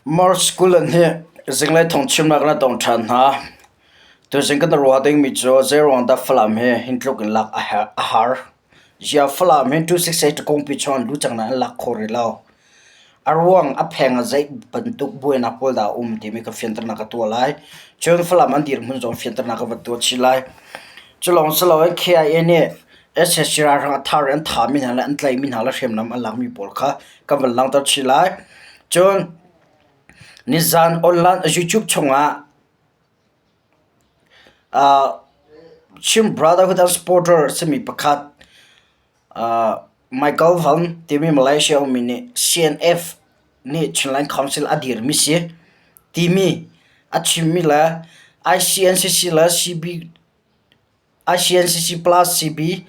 March 20 hi zinglei thawngchimnak na tong ṭhan hna. Tuzing kan ruah dingmi cu zeiruang dah Falam hi hin tluk in lak a har. Ziah Falam hi 268 kungpi chung an luh cang nain an lak kho rih lo. A ruang a pheng ah zei bantuk buainak pawl dah a um timi ka fianternak ka tuah lai. Cun Falam an dirhmun zong fianternak ka van tuah chih lai. Cu lawng si loin KIA nih SSC ralhrang a thar i an thahmi hna le an tlaihmi hna le hriamnam an lakmi pawl kha kan van langhter chih lai. Cun nizan online YouTube chungah Chin Brotherhood and Supporter simi pakhat Michael Van timi Malaysia ummi nih CNF nih Chinland Council a dirmi si timi a chimmi le ICNCC le CB ICNCC plus CB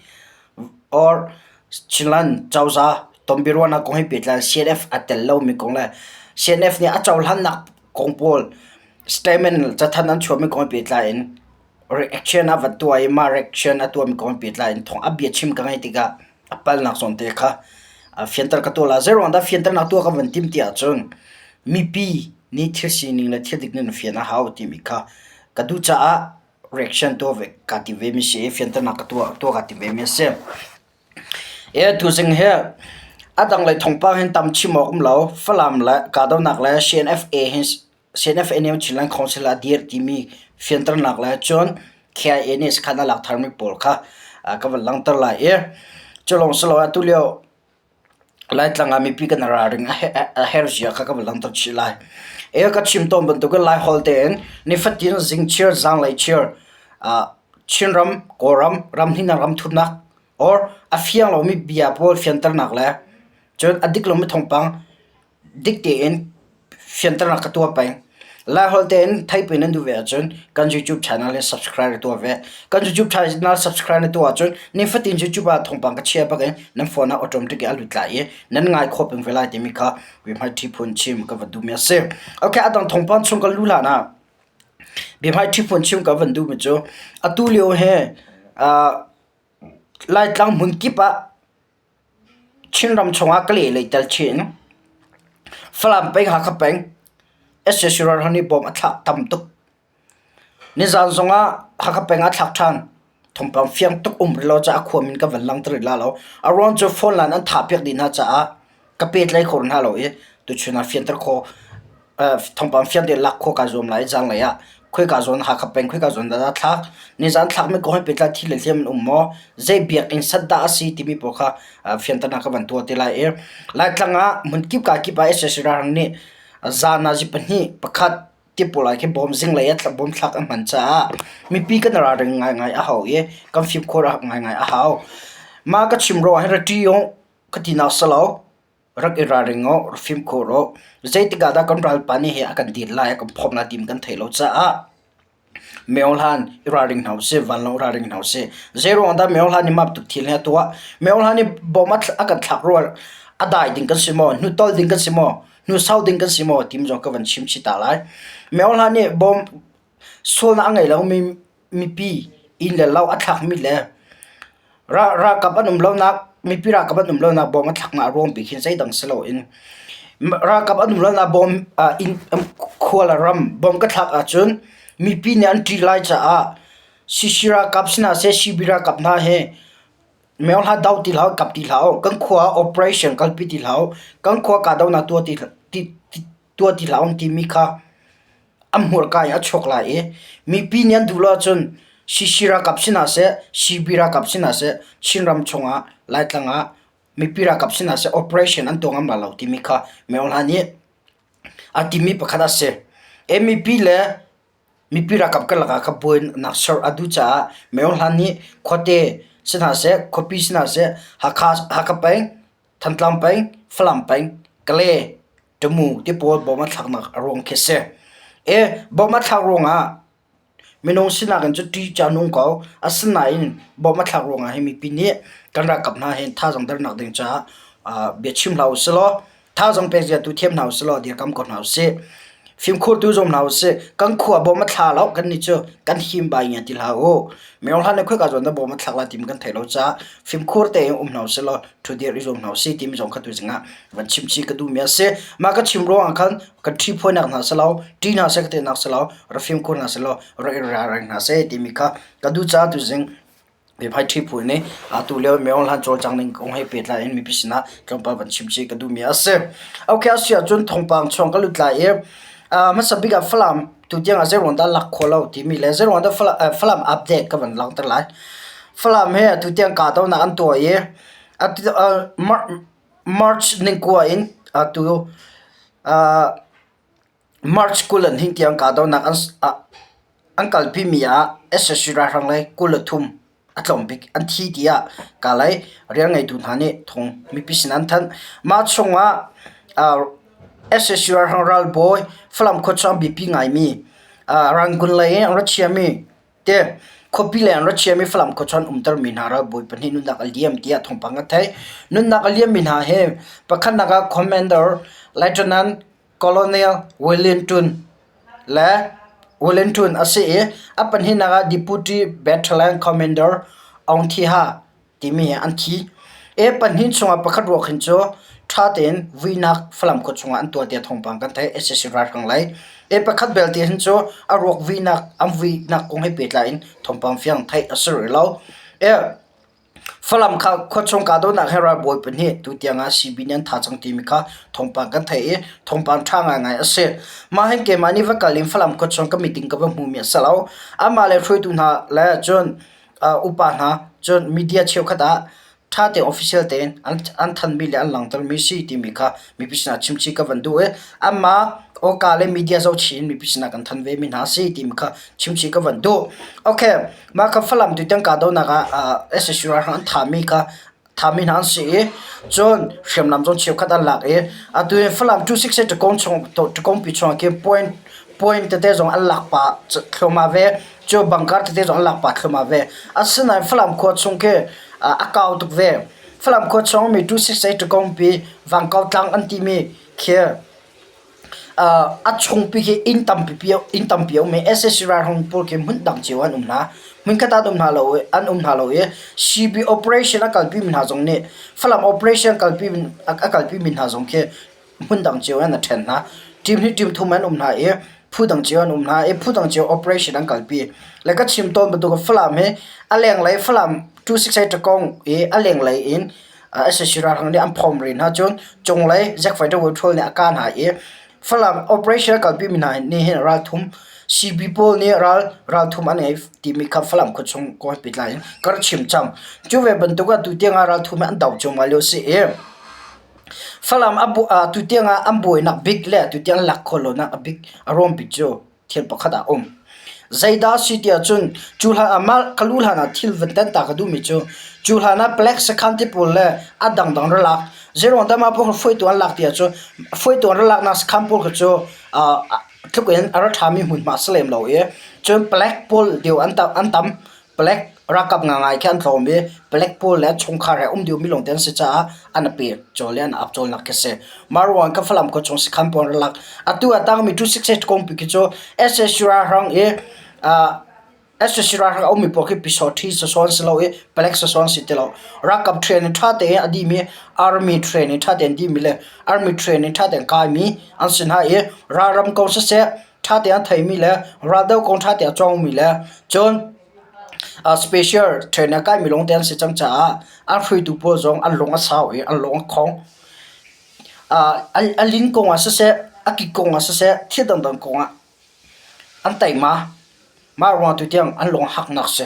or Chinland cozah tonbiaruahnak kong he pehtlai in CNF a tel lomi kong le CNF nih a cohlannak kong pawl statement cathanh an chuahmi kong he pehtlai in reaction a van tuah i mah reaction a tuahmi kong he pehtlai in thawng a biachim ka ngeih tikah a palnak zawn te kha fianter ka tuah lai. Zeiruang dah fianternak tuah ka van timh ti ahcun mipi nih thil sining le thil dik nih na fian a hau timi kha ka duh caah reaction tuah ve kaa tim vemi si i fianternak ka tuah tuah kaa tim vemi a si. E tuzing hi a dang lei thawngpang hin tam chim awk um lo. Falam le kahdohnak le CNFA hin CNFA nih Chinland Council a dir timi fianternak le cun KIA nih sakhan a lak tharmi pawl kha ka van langhter lai i cu lawng si lo atu lio Laitlang ah mipi kan ralring a her zia kha ka van langhter chih lai. E ka chim tawn bantukin Laiholh tein nifatin zingchir zanglei chir Chinram, Kawlram, ramhnih ram thumnak or a fiang lomi bia pawl fianternak le cun a dik lomi thawngpang dik tein fianternak ka tuah peng. Laiholh tein theihpi nan duh ve ahcun kan YouTube channel hi subscribe tuah ve. Kan YouTube channel subscribe na tuah ahcun nifatin YouTube ah thawngpang ka chia bak in nan phone ah automatic in a lut lai i nan ngai khawh peng ve lai timi kha biahmaiṭhi phun chim ka va duhmi a si. Okay, a dang thawngpang chung ka lu hlan ah biahmaiṭhi phun chim ka van duhmi cu atu lio hi Laitlang hmun kip ah Chinram chungah ka leh tel chin. Falam peng, Hakha peng sac ralhrang nih bom a thlak tam tuk. Nizan zongah Hakha peng ah thlak ṭhan. Thawngpang fiang tuk um rih lo caah khua min ka van langhter rih la lo. A ruang cu phone line an thah piak dih hna caah ka pehtlai kho hna lo i tuchun ah fianter khawh thawngpang fiang tein lak khawh kaa zuam lai i zanlei ah khoika zawn Hakha peng khoika zawn dah aa thlak nizan thlakmi kong he pehtlai thi le hliam an um maw zei biakinn sat dah a si timi pawl kha fianternak ka van tuah te lai i Laitlang ah hmunkip kaa kip ah sac ralhrang nih zan ah zi pahnih pakhat ti pawl ah khin bawm zinglei ah bawm thlak an hman caah mipi kan ralring ngaingai a hau i kan fimkhur ngaingai a hau. Mah ka chim ruangah hin ra ṭih u ka tinak si lo. Rak i ralring u, rak fimkhur u. Zeitik ah dah kan ralpa nih hi a kan dir lai, a kan phomh lai timi kan theih lo caah myohlan i ralring hna usih, vanlawng i ralring hna usih. Zeiruang dah myohlan nih mah bantuk thil hi a tuah? Myohlan nih bom a kan thlak rual a dai ding kan si maw, hnutol ding kan si maw, hnusau ding kan si maw timi zong ka van chim chih ta lai. Myohlan nih bom sualnak a ngei lomi mipi inn le lo a thlakmi le ralkap an um lonak mipi ralkap an um lonak bawm a thlaknak a ruang bik hi zeidang si loin ralkap an um lonak bawm inn khua le ram bawm ka thlak ahcun mipi nih an ṭih lai caah CC ralkap si hna seh CB ralkap hna hi myohla do ti hlah u kap ti hlah u kan khua ah operation kalpi ti hlah u kan khua kahdohnak tuah ti hlah u timi kha A hmurka in a chuak lai i mipi nih an duh lo ahcun CC ralkap si hna seh, CB ralkap si hna seh, Chinram chungah Laitlang ah mipi ralkap si hna seh operation an tuah ngam lai lo timi kha Maung Hla nih a timi pakhat a si. Mipi le mipi ralkap karlak ah kha buainak ser a duh caah Maung Hla nih khuate si hna seh, khuapi si hna seh, Hakha, Hakha peng, Thantlang peng, Falam peng, Kale, Tamu ti pawl bawm a thlaknak a ruang khi a si. E bawm a thlak ruangah minung sinak in cu ṭih cu a nung ko. Asinain bawm a thlak ruangah hin mipi nih kan ralkap hna hin thazaang dernak ding caah bia chim hlah usih law thazaang pek zia tu thiam hna usih law dirkam ko hna usih. Fimkhur tu zuam hna usih. Kan khua bawm a thla lo kan nih cu kan him bai ngia ti hlah u. Mino hlan nih khoika zawn dah bawm a thlak lai timi kan theih lo caah fimkhur tein um hna usih law ṭhudir i zuam hna usih timi zong kha tuzing ah van chim chih ka duhmi a si. Mah ka chim ruangah khan kan ṭhiphuainak hna si lo, ṭih hna seh ka tinak si lo, ra fimkhur hna seh law ra i ralring hna seh timi kha ka duh caah tuzing Miphai ṭhi phu nih atu lio Myo Hlan cawlcang ning kong he pehtlai in mipi sinah tlawmpal van chim chih ka duhmi a si. Okay, a si ahcun thawngpang chuang ka lut lai i hmasa bik ah Falam tutiang ah zeiruang dah lak khawh lo timi le zeiruang dah Falam update ka van langhter lai. Falam he tutiang kahdohnak an tuah i March ningkua in atu March 20 an hing tiang kahdohnak an kalpimi ah sac ralhrang lei 23 a tlawm bik an thi tiah Kalay rianngeitu hna nih thawng mipi sin an thanh. Mah chung ah sac ralhrang ralbawi Falam khuachung biapi ngaimi Rangoon lei in an ra chiami te khuapi lei an ra chiami Falam khuachung an umtermi hna ralbawi pahnih nunnak a liam tiah thawngpang an theih. Nunnak a liammi hna hi pakhatnak ah Commander Lieutenant Colonel Wellington le Wellington a si i a pahnihnak ah Deputy Battalion Commander Aung Thiha timi hi an thi. A pahnih chungah pakhat ruak hin cu ṭha tein vuinak Falam khua chungah an tuah tiah thawngpang kan theih sac ralhrang lei. A pakhat belte hin cu a ruak vuinak an vuinak kong he pehtlai in thawngpang fiang theih a si rih lo. Falam khuachung kahdohnak he ralbawi pahnih tutiang ah CB nih an thah cang timi kha thawngpang kan theih i thawngpang ṭha ngaingai a si. Mah hin keimah nih va kal in Falam khuachung ka meeting ka va hmumi a si lo. Amah le hruaitu hna le cun upa hna cun media cheukhat ah ṭha tein official tein an thanmi le an langhtermi si timi kha mipi sinah chimchih ka van duh i anmah awka le media zohchih in mipi sinah kan thanh vemi hna a si timi kha chimchih ka van duh. Okay, mah kha Falam tutan kahdohnak ah sac ralhrang an thahmi kha thahmi hna an si i cun hriamnam zong cheukhat an lak i atu hi Falam 268 ṭakong chung ṭakongpi chungah khin point point tete zong an lak pah thluahmah ve cu bangkar tete zong an lak pah thluahmah ve. Asinain Falam khua chung khi a kau tuk ve. Falam khua chung mi 268 ṭakongpi Vangkau tlang an timi khi a chungpi khi inn tampi inn tampi a um i sac ralhrang pawl khi hmun dang cio an um hna. Hmunkhat ah an um hna lo i an um hna lo i CB operation a kalpi mi hna zong nih Falam operation kalpi a kalpi mi hna zong khi hmun dang cio in a ṭhen hna. Team hi team thum an um hna i phu dang cio an um hna i phu dang cio operation an kalpi. Le ka chim tawn bantuk Falam hi a lenglei Falam 268 Ṭakong i a lenglei in sac ralhrang nih an phawm rih hna cun cunglei Zack Fighter Patrol nih a kah hna i Falam operation a kalpi mi hna nih hin ralthum CB pawl nih ral ralthum an ngei timi kha Falam khuachung kong he pehtlai in ka rak chim cang. Cu ve bantuk ah tutiang ah ralthum hi an do cuahmah lio a si i Falam tutiang ah an buainak bik le tutiang lak khawh lonak a bik a ruang bik cu thil pakhat ah a um. Zeidah a si tiah cun cu hlan ah mah ka lu hlan ah thil van tan ta ka duhmi cu cu hlan ah Black sakhan ti pawl le a dangdang ra lak zeiruang dah mah pawl kha hruaitu an lak tiah cun hruaitu an ra laknak sakhan pawl kha cu tluk in a ra ṭhami hmunhma a si lem lo i cun Black pawl deu an tam Palek ralkap ngaingai khi an tlawm i palek pawl le chungkhar he um dihmi lawngte an si caah an a pek cawl i an ap cawlnak khi a si. Mah ruang ka Falam khuachung sakhan pawl an rak lak. Atu a tangmi 268 kongpi khi cu sac ralhrang i sac ralhrang a ummi pawl khi pisawṭhi sasaw an si lo i palek sasaw an si ti lo. Ralkap training ṭha tein a dihmi army training ṭha tein dihmi le army training ṭha tein kaimi an si hna i ralram kong siseh ṭha tein a theimi le raldoh kong ṭha tein a cawngmi le cun special train a kaimi lawngte an si cang caah an hruaitu pawl zong an lung a sau i an lung a khong. A lin kong ah siseh, a kik kong ah siseh, thil dangdang kong ah an teima. Mah ruangah tutiang an lung a haknak a si.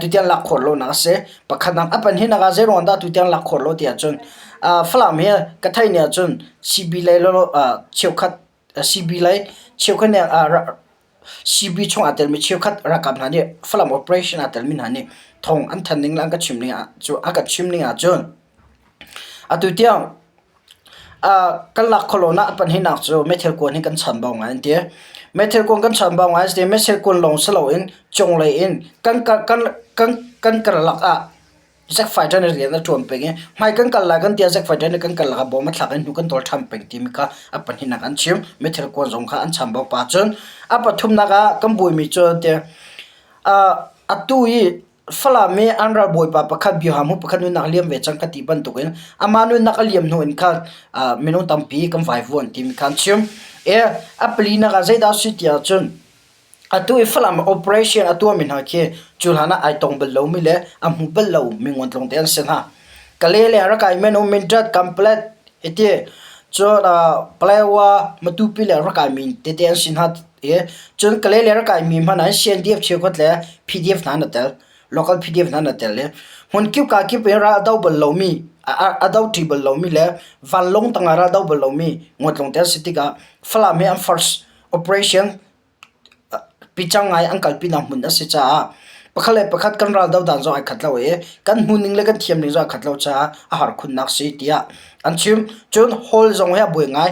Tutiang lak khawh lonak a si. Pakhatnak a pahnihnak ah zeiruang dah tutiang lak khawh lo ti ahcun Falam hi ka theih ni ahcun CB lei cheukhat CB lei cheukhat nih CB chung aa telmi cheukhat ralkap hna nih Falam operation aa telmi hna nih thawng an thanh ning le an ka chim ning ah cu a kan chim ning ahcun atu tiang kan lak khawh lonak a pahnihnak cu meithal kuan hi kan chanbau ngai an ti. Meithal kuan kan chanbau ngai an ti. Meithal kuan lawng si loin cunglei in kan kan kan kan karlak ah. Zack fighter nih rian a ṭuan peng i hmai kan kal lai kan ti ah Zack fighter nih kan kal lakah bom a thlak i hnu kan tawl ṭhan peng timi kha a pahnihnak an chim. Mithil kuan zong kha an chambau pah cun a pathumnak ah kan buaimi cu tiah atu i Falam i an ralbawipa pakhat Bioham pakhat nunnak liam ve cang ka ti bantukin amah nunnak a liam hnu in khan minung tampi kan vaivuan timi kha an chim. I a palinak ah zeidah a si ti ahcun Atu i Falam operation a tuahmi hna khi cu hlan ah ai tong bal lomi le a hmu bal lomi nguantlung te an si hna. Kale le rak kai men um Mindat, Kamplet iti cun Palawa, Matupi le rak kai mi tete an si hna i cun Kale le rak kai mi hmanh ah CNDF cheukhat le PDF hna an i tel. Local PDF hna an i tel i hmunkip ka kip in ral a do bal lomi a do ṭi bal lomi le vanlawng tangah ral a do bal lomi nguantlung te an si tikah Falam hi an first operation Picang ngai an kalpinak hmun a si caah pakhat le pakhat kan ral dodan zong ai khat lo i kan hmuhning le kan thiamning zong ai khat lo caah a har khunnak si tiah an chim. Cun hall zong hi a buai ngai.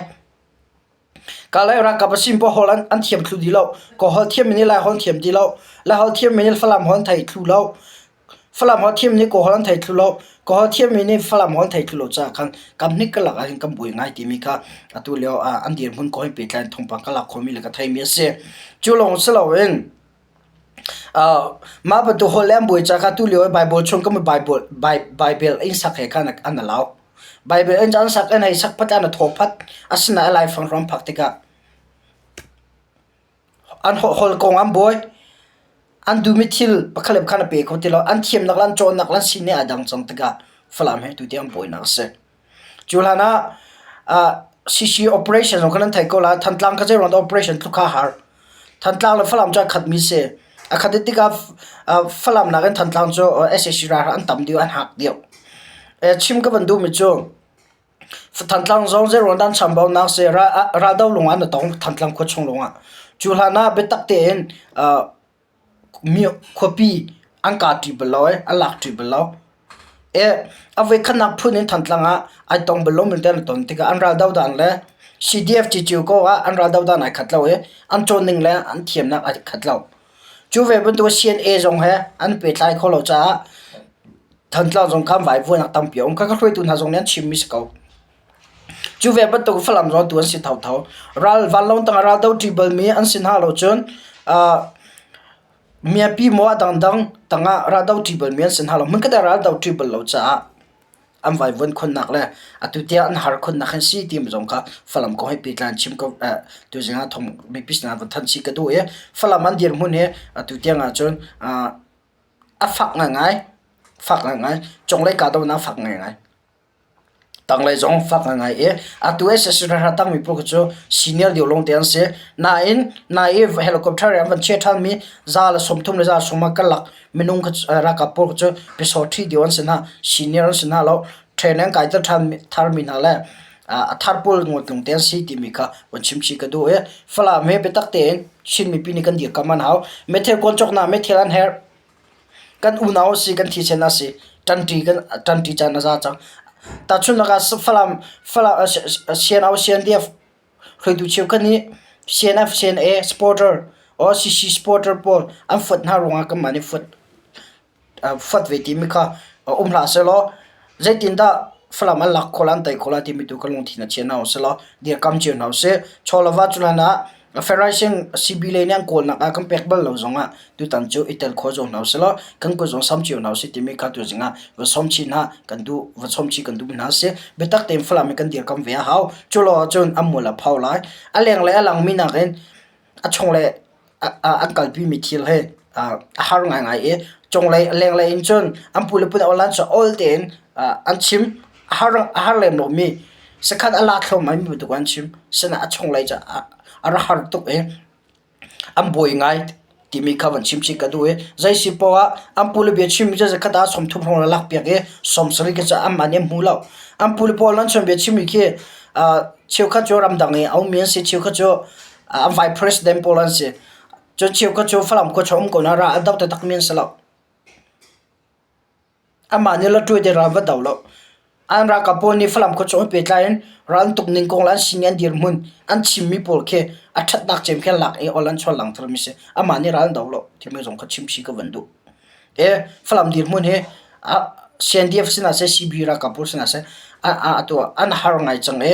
Kalay ralkap a sim paoh hall an thiam thlu dih lo. Kaw hall thiammi nih Lai hall thiam ti lo. Lai hall thiammi nih Falam hall an thei thlu lo. Falam holh thiammi nih Kawlholh an thei thlu lo. Kawlholh thiammi nih Falam holh an thei thlu lo caah khan kamhnih karlak ah hin kan buai ngai timi kha atu lio ah an dirhmun kong he pehtlai in thawngpang ka lak khawhmi le ka theimi a si. Cu lawng si loin mah bantuk holh le an buai caah kha atu lio i Baibal chung kan Baibal Baibal inn sak he khan an i lau. Baibal inn an sak an hei sak phat an i thaw phat. Asinain a laifang hram phak tikah An holh kong an buai. An duhmi thil pakhat le pakhat a pe kho ti lo. An thiamnak le an cawnnak le an sining aa dang cang tikah Falam he tutiang buainak a si. Cu hlan ah CC operation zong kha nan theih ko lai. Thantlang kha zeiruang dah operation tluk kha a har. Thantlang le Falam cu aa khatmi si. A khat tikah Falam nakin Thantlang cu sac ralhrang an tam deuh, an hak deuh. Chim ka van duhmi cu Thantlang zong zeiruang dah an chambaunak si raldo lung ah an i tong Thantlang khua chung lawngah. Cu hlan ah biatak tein khuapi an kaa ṭi bal lo i an lak ṭi bal lo. A voikhatnak phun in Thantlang ah ai tong bal lomi te an i ton tikah an raldo dan le CDF cicio ko ah an raldo dan ai khat lo i an cawnning le an thiamnak ai khat lo. Cu ve bantuk CNA zong he an pehtlai kho lo caah Thantlang zong kha vaivuanak tampi a um. Khakha hruaitu hna zong nih an chimmi si ko. Cu ve bantuk Falam zong tu an si thotho. Ral vanlawng tangah ral do ṭi balmi an si hna lo cun miapi maw a dangdang tangah ral do ṭi balmi an si hna lo. Hmunkhat ah ral do ṭi bal lo caah an vaivuan khunnak le atu tiang an har khunnak an si timi zong kha Falam kong he pehtlai in chim ko tuzing ah thawng mipi sinah van thanh chih ka duh i Falam an dirhmun hi atu tiang ahcun A fak ngaingai. Fak ngaingai. Cunglei kahdohnak fak ngaingai. Tanglei zong fak ngaingai i atu SSC ralhrang tangmi pawl cu senior deuh lawngte an si. Nain nai i helicopter in an van chiah ṭhanmi za le 30 le za sawm karlak minung kha ralkap pawl cu pyusawṭhi deuh an si hna. Senior an si hna lo. Train an kaiter ṭhan tharmi hna le a thar pawl ngawtlung te an si timi kha van chim chih ka duh i Falam he biatak tein Chin mipi nih kan dirkamh an hau. Meithal kawl cawknak meithal an herh. Kan unau a si, kan thisen a si. Ṭanṭi kan ṭanṭi caan a za cang. Tahchunhnak ah Falam Falam CNO CNDF hruaitu cheukhat nih CNF CNA supporter or CC supporter pawl an fuat hna ruangah kanmah nih fuat Fuat ve timi kha um hlah sehlaw zeitindah Falam an lak khawh lai an tei khawh lai timi tu kan lungthin a chia hna usih law dirkam cio hna usih. Chawlava cu hlan ah Federation CB lei nih an kawlnak ah kan pek bal lo zongah tutan cu i tel khawh zong hna usih law kan kut zong sam cio hna usih timi kha tuzing ah va sawm chih hna kan duh va sawm chih kan duh hna a si. Biatak tein Falam hi kan dirkam ve a hau. Cu lo ahcun an mual a pho lai. A lenglei a langmi nakin a chunglei an kalpimi thil hi a har ngaingai i cunglei lenglei in cun an pu le pu nih cu awl tein an chim. A har lem lomi sakhan a la thluahmah mi bantuk an chim. Asinain a chunglei cu a rak har tuk i an buai ngai timi kha van chim chih ka duh i zei si poah ah an pu le bia chimmi cu zakhat ah 30 hrawng a lakpiak i 70 khi cu anmah nih an hmu lo. An pu le pawl an chawnbia chimmi khi cheukhat cu ramdang i a ummi an si, cheukhat cu An vice president pawl an si. Cun cheukhat cu Falam khua chung um ko na ra a do taktak mi an si lo. Amah nih lottery te ral va do lo. An ralkap pawl nih Falam khua chung an pehtlai in ral an tuk ning kong le an sining an dirhmun an chimmi pawl khi a ṭhatnak cem khi an lak i ol an chuan langter mi si. Amah nih ral an do lo timi zong kha chimchih ka van duh. E Falam dirhmun hi a. CNDF sinah seh CB ralkap pawl sinah seh atu an har ngai cang i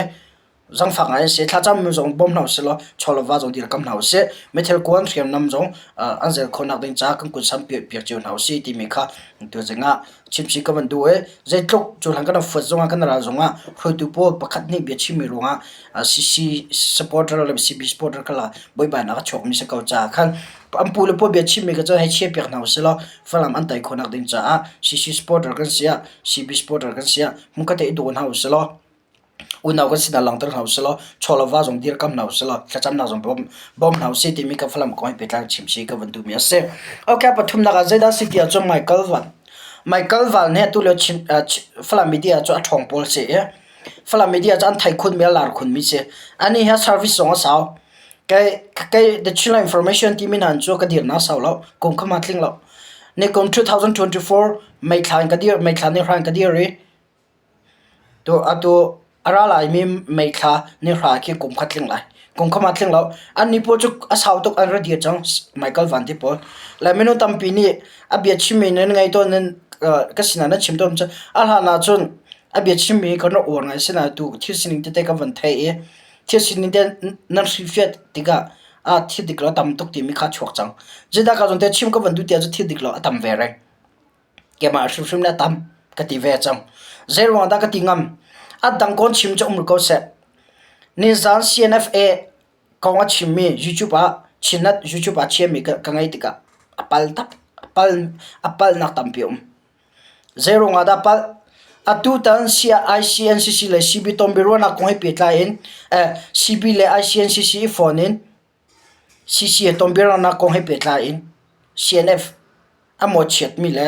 zangfak ngai an si. Thlacam zong bawm hna usih law chaw le va zong dirkamh hna usih. Meithal kuan hriamnam zong an zel khawhnak ding caah kan kut sam piak cio hna usih timi kha tuzing ah chimchih ka van duh i zeitluk cu hlan kan fuat zongah kan ral zongah hruaitu pawl pakhat nih bia chimmi ruangah CC supporter le CB supporter kha la buaibainak a chuakmi si ko caah khan an pu le pawl bia chimmi kha cu hei chia piak hna usih law Falam an tei khawhnak ding caah CC supporter kan si ah CB supporter kan si ah hmunkhat te i daw hna usih law Unau kan sinah langhter hna usih law chaw le va zong dirkamh hna usih law thlacamnak zong bawm hna usih timi ka Falam kong he pehtlai chim si ka van duhmi a si. Okay, pathumnak ah zeidah si ti ahcun Michael Van. Michael Van hi atu lio Chin, uh, Falam media cu a ṭhawng pawl si i Falam media cu an thei khunmi a lar khunmi si. Ani hi service zong a sau. Kei, kei The Chinland Information timi hna cu ka dirnak sau lo, kum kha ma tling lo. Ni kum 2024 May thla in ka dir, May thla ni hra in ka dir i Atu a ra laimi May thla nihra khi kum khat tling lai. Kum khat ma tling lo. Annih pawl cu a sau tuk an ra dir cang. Michael Van ti pawl. Le minung tampi nih a bia chimmi nan ngaih tawn nan ka sinah nan chim tawn cu a hlan ahcun a bia chimmi kan rak uar ngai. Asinain tu thil sining tete ka van theih i thil sining te nan hrilhfiah tikah ah thil dik lo a tam tuk timi kha a chuak cang. Zeidah ka zawn te chim ka van duh ti ahcun thil dik lo a tam ve reng. Keimah hrimhrim le a tam ka ti ve cang. Zeiruang dah ka ti ngam? A dang kawn chim cu um ko seh. Nizan CNFA kong a chimmi YouTube ah Chinnet YouTube ah chiami ka, ka ngei tikah a pal tak a pal a palnak tampi a um. Zeiruang ah dah palh? Atutan ICNCC le CB tonbiaruahnak kong he pehtlai in eh, CB le ICNCC i phone in CC he tonbiaruahnak kong he pehtlai in CNF a mawhchiatmi le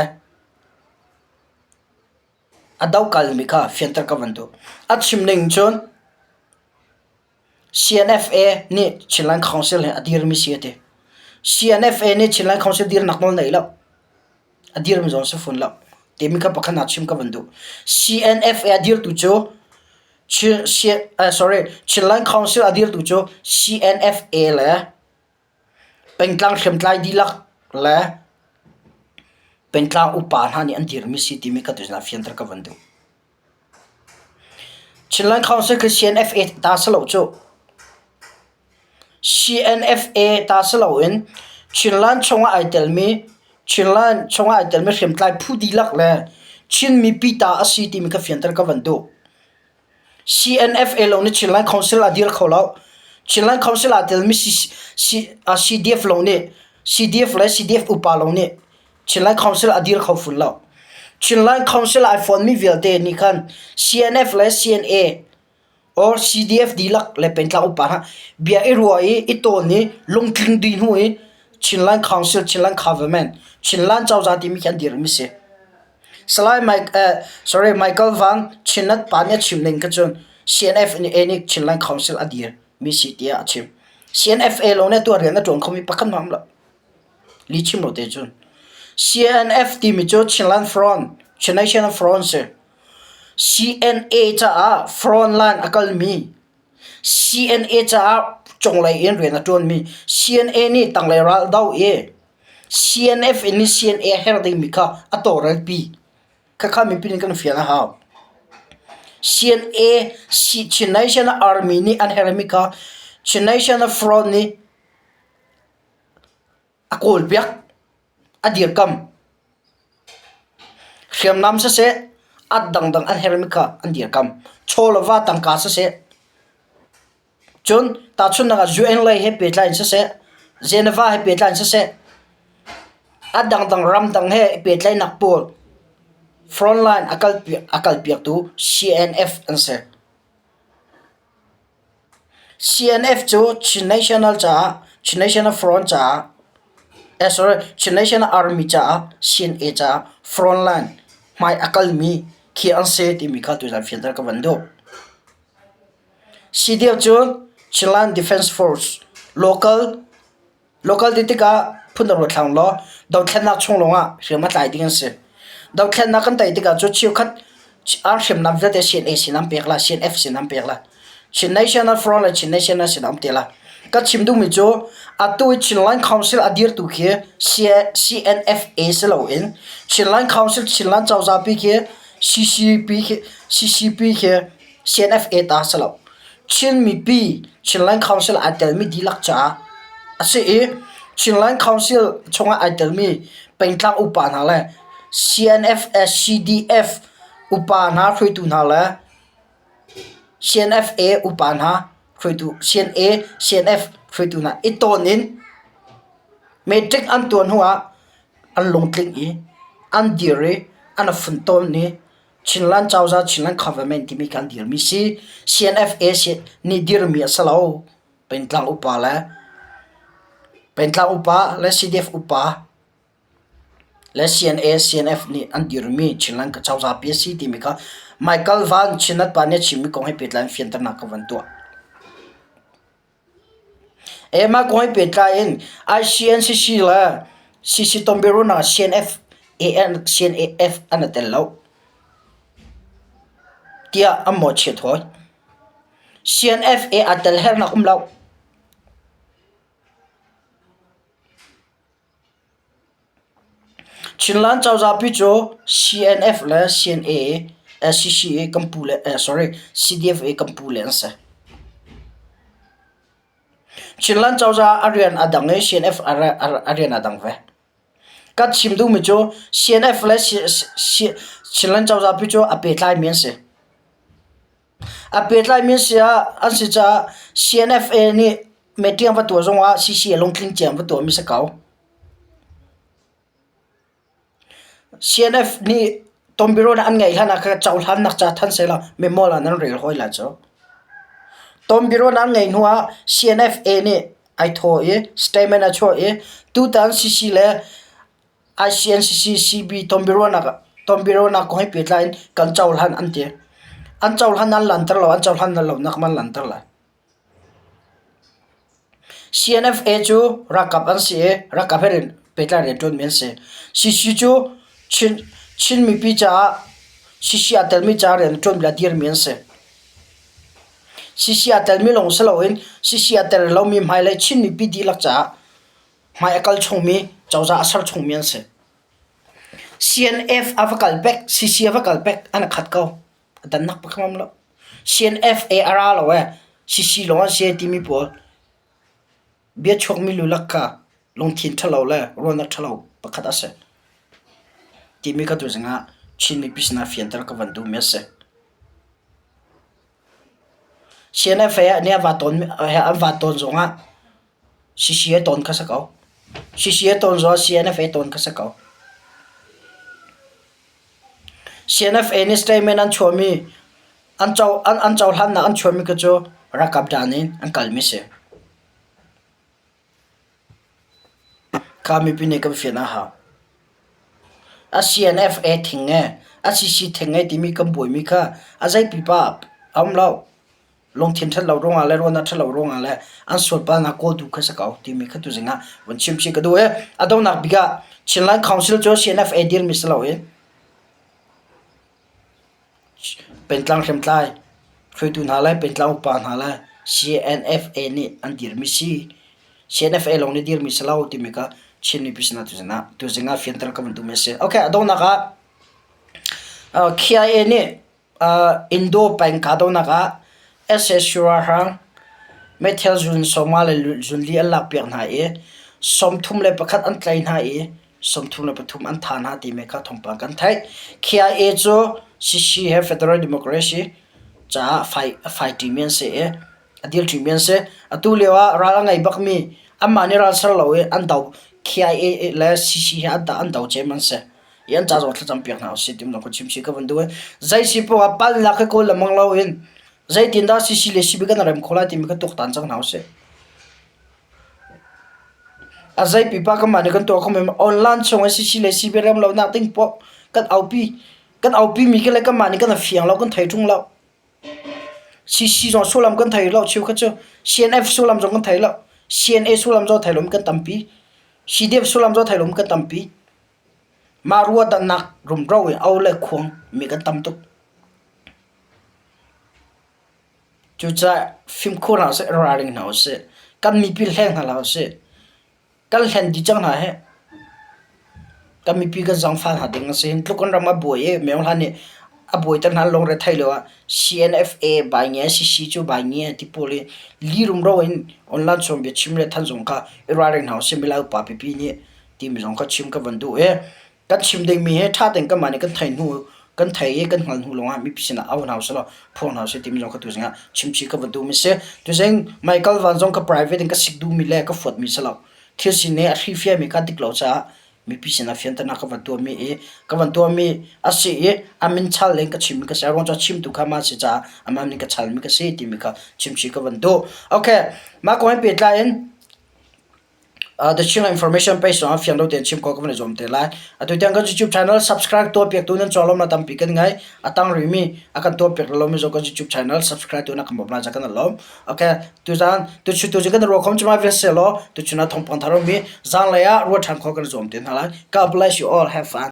a dokalmi kha fianter ka van duh. A chim ning cun CNFA nih Chinland Council he a dirmi si a ti. CNFA nih Chinland Council dirnak nawl nei lo. A dirmi zong si fawn lo. Timi kha pakhat nak chim ka van duh. CNFA a dirtu cu Chin, sorry, Chinland Council a dirtu cu CNFA le Pengtlang hriamtlai dihlak le pengtlang upa hna nih an dirmi si timi ka tuzan ah fianter ka van duh. Chinland Council khi CNFA ta si lo cu. CNFA ta si loin Chinland chungah ai telmi Chinland chungah ai telmi hriamtlai phu dihlak le Chin mipi ta a si timi kha fianter ka van duh. CNFA lawng nih Chinland Council a dir kho lo. Chinland Council aa telmi CDF lawng nih CDF le CDF upa lawng nih Chinland Council a dir kho fun lo. Chinland Council ai fonmi vialte nih khan CNF le CNA or CDF dihlak le pengtlang upa hna bia i ruah i i tawn i lungtling dih hnu i Chinland Council, Chinland Government, Chinland cozah timi khi an dirmi si. Salai Mike, eh, sorry, Michael Van Chinnet pa nih a chim ning kha cun CNF nih nih Chinland Council a dir mi si tiah a chim. CNFA lawng nih tuah rian a ṭuan khomi pakhat hmanh um lo. Li chim lo te cun. CNF timi cu Chinland Front, Chin National Front si. CNA caah front line a kalmi, CNA caah cunglei in rian a ṭuanmi, CNA nih tanglei ral do i CNF in CNA a herh dingmi kha a tawlrelpi. Khakha mipi nih kan fian a hau. CNA, Chin National Army nih an herhmi kha Chin National Front nih a kawlpiak, a dirkamh. Hriamnam siseh, a dangdang an herhmi kha an dirkamh. Chaw le va tangka siseh, Cun tahchunhnak ah UN lei he pehtlai in siseh, Geneva he pehtlai in siseh, a dangdang ramdang he pehtlaihnak pawl frontline a kalpiaktu CNF an si. CNF cu Chin National caah Chin National Front caah eh sorry Chin National Army caah CNA caah frontline hmai a kalmi khi an si timi kha tuzan fianter ka van duh. CDF cu Chinland Defence Force local local ti tikah phundang ruat hlah law dothlennak chung lawngah hriam a tlai ding an si. Dothlennak kan tei tikah cu cheukhat ar hriamnam vialte CNA sin an pek la, CNF sin an pek la. Chin National Front le Chin National sin an te la. Ka chim duhmi cu atu i Chinland Council a dirtu khi CNFA si loin Chinland Council Chinland cozah pi khi CCP khi CCP khi CNFA ta si lo. Chin mipi Chinland Council ai telmi dihlak caah a si i Chinland Council chungah ai telmi pengtlang upa hna le CNF CDF upa hna hruaitu hna le CNFA upa hna hruaitu CNA CNF hruaitu hna i tawn in meṭing an tuah hnu ah an lungtling i an dir i an i funtom i Chinland cozah Chinland government timi kan dirmi si. CNFA nih dirmi a si lo. Pengtlang upa le pengtlang upa le CDF upa le CNA CNF nih an dirmi Chinland cozah pi a si timi kha Michael Van Chinland pa nih a chimmi kong he pehtlai in fianternak ka van tuah. Mah kong he pehtlai in ICNCC le CC Tonbiaruahnak ah CNF CNAF an i tel lo tiah an mawhchiat hawi. CNFA aa tel hernak um lo. Chinland cozah pi cu CNF le CNA CCA kan pu le sorry CDF i kan pu le an si. Chinland cozah a rian a dang i CNF a rian a dang ve. Kan chim duhmi cu CNF le Chinland cozah pi cu a pehtlaimi an si. A pehtlaimi an si ah an si caah CNFA nih meṭiang va tuah zongah CCA lungtling cia in va tuahmi si ko. CNF nih tonbiaruahnak an ngeih hlan ah khan cohlannak ca thanh sehlaw memo ah nan rel hawi lai cu. Tonbiaruahnak an ngeih hnu ah CNFA nih ai thawh i statement a chuah i tutan CC le ICNCC CB tonbiaruahnak tonbiaruahnak kong he pehtlai in kan cohlan an ti. An cohlan an lanter lo, an cohlan lo nak man lanter lai. CNFA cu ralkap an si i ralkap he pehtlai rianṭuanmi an si. CC cu Chin, Chin mipi caah CC aa telmi caah rian a ṭuanmi le a dirmi an si. CC aa telmi lawng si loin CC aa tel lomi hmailei Chin mipi dihlak caah hmai a kal chungmi cozah a ser chungmi an si. CNF a va kal pek, CC a va kal pek, an i khat ko. A dannak pakhat um lo. CNFA a ra lo ee, CC lawng an si timi pawl bia chuakmi lulak kha lungthin ṭhalo le ruahnak ṭhalo pakhat a si timi kha tuzing ah Chin mipi sinah fianter ka van duhmi a si. CNFA nih a va tawn an va tawn zongah CC a tawn kha si ko. CC a tawn zongah CNFA tawn kha si ko. CNFA nih statement an chuahmi an co an, an cohlannak an chuahmi kha cu ralkap dan in an kalmi si. Kha mipi nih kan fian a hau. A CNFA thing e, a CC thing e timi kan buaimi kha a zei pipa a um lo. Lungthin ṭhat lo ruangah le ruahnak ṭhat lo ruangah le an sualpalnak kawl duh kha si ko timi kha tuzing ah vun chim chih ka duh i a donghnak bik ah Chinland Council cu CNFA dirmi si loin Pentlang hriamtlai hruaitu hna le pentlang upa hna le CNFA nih an dirmi si. CNFA lawng nih dirmi si lo timi kha Chin mipi sinah tuzing ah tuzing ah fianter ka vun duhmi a si. Okay, a donghnak ah KIA nih Indo peng kahdohnak ah sac ralhrang meithal zun sawmnga le zunli an lakpiak hna i 31 an tlaih hna i 33 an thah hna timi kha thawngpang kan theih. KIA cu CC he Federal Democracy caah a fight ṭimi an si i a dir ṭimi an si. Atu lio ah ral a ngei bakmi anmah nih ral ser lo i an do KIA le CC he an do cem an si. I an ca zong thlacam piak hna usih ti ka chim chih ka van duh i zei si poah ah palnak hi kawl lengmang lo in zeitindah CC le CB kan rem khawh lai timi kha tuaktan cang hna usih. A zei pipa kan mah nih kan tuah kho men online chung i CC le CB rem lo nak ding poah kan aupi kan aupi mi khi le kan mah nih kan fiang lo kan thei ṭung lo. CC zong sullam kan thei lo cheukhat cu CNF sullam zong kan thei lo CNA sullam zong thei lomi kan tampi CDF sullam zong thei lomi kan tampi. Mah ruahdanhnak rumro i au le khuang mi kan tam tuk. Cucaah fimkhur hna usih, ralring hna usih. Kan mipi hleng hna hlah usih. Kan hlen dih cang hna hih. Kan mipi kan zaangfah hna ding a si. Hi tluk kan ram a buai i Myo Hla nih a buaiter hna lungre thei lo ah CNFA bai nge CC cu bai nge ti pawl hi li rumro in online chung biachim le than zong kha i ralring hna usih milai upa pipi nih timi zong kha chim ka van duh i kan chim dingmi hi ṭha tein kanmah nih kan thei hnu kan thei i kan hngal hnu lawngah mipi sinah au hna usih law phuang hna usih timi zong kha tuzing ah chimchih ka van duhmi si. Tuzing Michael Van zong ka private in ka sik duhmi le ka fuatmi si lo. Thil sining a hrifiami kha dik lo caah mipi sinah fianternak ka van tuahmi i ka van tuahmi a si i a min chal in ka chimmi ka si. A ruang cu a chimtu kha mah si caah amah min ka chalmi ka si timi kha chimchih ka van duh. Okay, mah kong he pehtlai in The Chinland Information page zongah fiang lo tein chim khawh ka van i zuam te lai. Atu tiang kan YouTube channel subscribe tuahpiaktu nan cawlawm tampi kan ngei. A tang rihmi a kan tuahpiak lomi zong kan YouTube channel subscribe tu na kan bawmh lai ca kan i lawm. Okay, tuzaan tuchun tu kan ruah khom cuma vial selaw tuchun ah thawngpang thar mi zaanlei ah ruah ṭhan khawh kan i zuam te hna lai. God bless you all. Have fun.